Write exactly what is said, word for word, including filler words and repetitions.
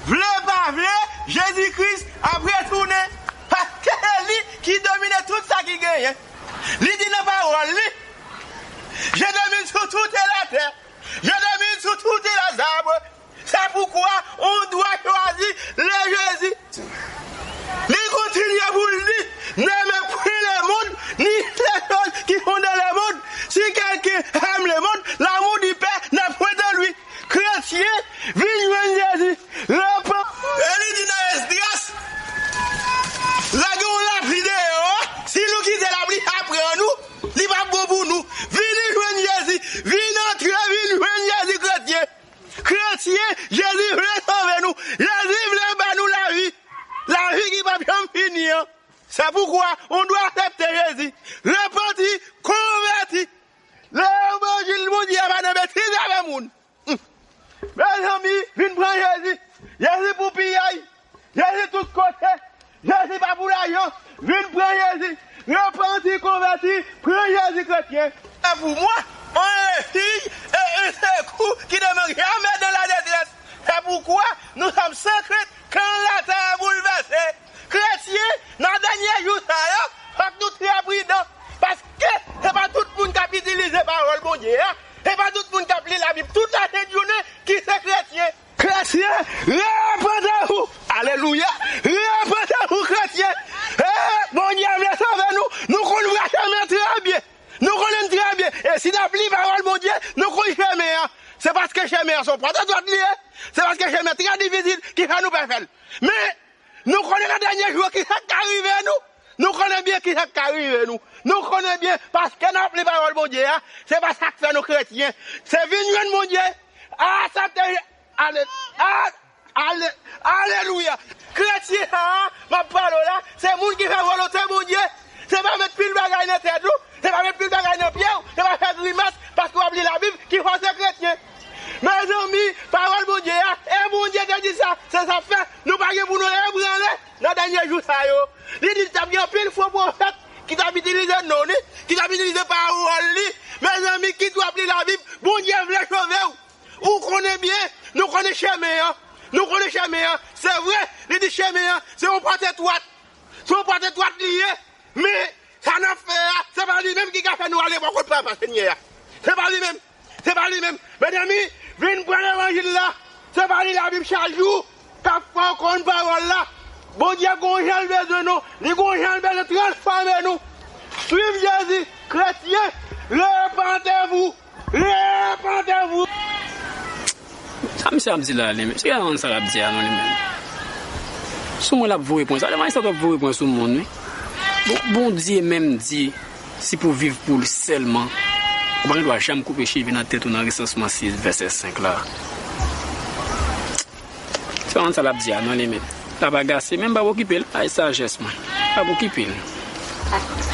Vle pa vle, Jezi Kris ap retounen, paske se li ki domine tout sa ki genyen. Li di nan pawòl li, Je domine sur toute la terre, je domine sur toutes les arbres. C'est pourquoi on doit choisir le Jésus. Li kontinye pou l di, n'aimez point le monde, ni les choses qui sont dans le monde. Si quelqu'un aime le monde, l'amour du Père n'est point en lui. Kretyen, vin jwenn Jezi, repanti. E li di nan Esdras, lage yon lapli deyò, si nou kite lapli a pran nou, li p ap bon pou nou. Vin jwenn Jezi, vin antre, vin jwenn Jezi, kretyen. Kretyen, Jezi vle sove nou. Jezi vle ba nou lavi. Lavi ki p ap janm fini an. C'est pourquoi on doit accepter Jésus. Repanti, konvèti. Levanjil Bondye a pa nan betiz avè moun. Mezanmi, vin pran Jezi. Jezi pou piyay. Jezi tout kote. Jezi pa pou lajan. Vin pran Jezi. Repanti, konvèti, pran Jezi, kretyen. C'est pour moi un refuge et un secours qui demeure jamais dans la détresse. C'est pourquoi nous sommes sans crainte quand la terre est bouleversée. Kretyen, nan dènye jou sa yo, fòk nou trè pridan, paske se pa tout moun k ap itilize pawòl Bondye a, se pa tout moun k ap li Labib tout lasent jounen ki se kretyen. Kretyen, repantez-vous! Alelouya! Repantez-vous, kretyen! Eh, Bondye vle sove nou, nou konn vrè chemen trè byen. Nou konnen l trè byen. E si n ap li pawòl Bondye, nou konn chemen an. Se paske chemen an se yon pòt etwat li ye. Se paske chemen trè difisil ki fè nou pè fè l. Men, nou konnen nan dènye jou yo ki sa k ka rive nou. Nou konnen byen ki sa k ka rive nou. Nou konnen byen, paske n ap li pawòl Bondye a, se pa sa k fè nou kretyen. Se vin jwenn Bondye, aksepte Ale, a, ale, alelouya! Kretyen sa a, m ap pale w la, se moun ki fè volonte Bondye. Se pa met pil bagay nan tèt ou, se pa met pil bagay nan pye w, se pa fè grimas paske w ap li Labib ki fè w se kretyen. Mezanmi, pawòl Bondye a, e Bondye te di sa, se sa k fè nou pa gen pou nou ebranle nan dènye jou sa yo. Li di t ap gen anpil fo pwofèt ki t ap itilize non li, ki t ap itilize pawòl li. Mezanmi, kit w ap li Labib, Bondye vle sove w. Ou konnen byen, nou konnen chemen an. Nou konnen chemen an. Se vre, li di chemen an, se yon pòt etwat. Se yon pòt etwat li ye. Men, sa n ap fè a, se pa li menm ki ka fè nou ale bò kot Papa Senyè a. Se pa li menm. Se pa li menm. Mezanmi, vin pran levanjil la. Se pa li Labib chak jou k ap fè w konn pawòl la. Bondye gon jan l bezwen nou. Li gon jan l bezwen transfòme nou. Swiv Jezi, kretyen, repantez-vous. Repantez-vous. Sa misye ap di la, li menm? Se pa sa l ap di a, non, li menm. Sou mwen l ap voye pwen. Sa, levanjis la t ap voye pwen sou moun, wi. Bon, Bondye menm di, si pou viv pou li sèlman, ou pa gen dwa janm koupe cheve nan tèt ou nan Resansman sis, vèsè senk la. Se pa sa l ap di a, non, li menm. L ap agase, men m p ap okipe l. Ay, sajès mwen. M p ap okipe l.